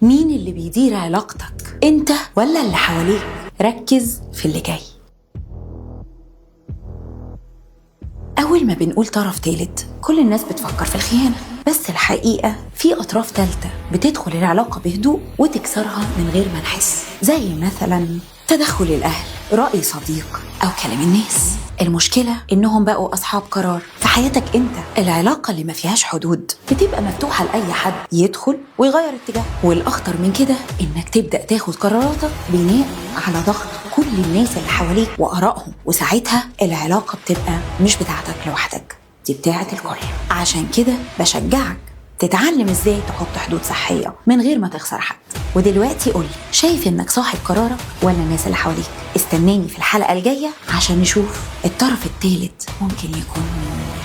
مين اللي بيدير علاقتك، انت ولا اللي حواليك؟ ركز في اللي جاي. أول ما بنقول طرف تالت كل الناس بتفكر في الخيانة، بس الحقيقة في أطراف تالتة بتدخل العلاقة بهدوء وتكسرها من غير ما نحس، زي مثلا تدخل الأهل، رأي صديق، أو كلام الناس. المشكلة إنهم بقوا أصحاب قرار في حياتك أنت. العلاقة اللي ما فيهاش حدود بتبقى مفتوحة لأي حد يدخل ويغير اتجاه، والأخطر من كده إنك تبدأ تاخد قراراتك بناء على ضغط كل الناس اللي حواليك وآرائهم، وساعتها العلاقة بتبقى مش بتاعتك لوحدك، دي بتاعة الكل. عشان كده بشجعك تتعلم ازاي تحط حدود صحية من غير ما تخسر حد. ودلوقتي قولي، شايف انك صاحب قرارك ولا الناس اللي حواليك؟ استناني في الحلقة الجاية عشان نشوف الطرف الثالث ممكن يكون مين.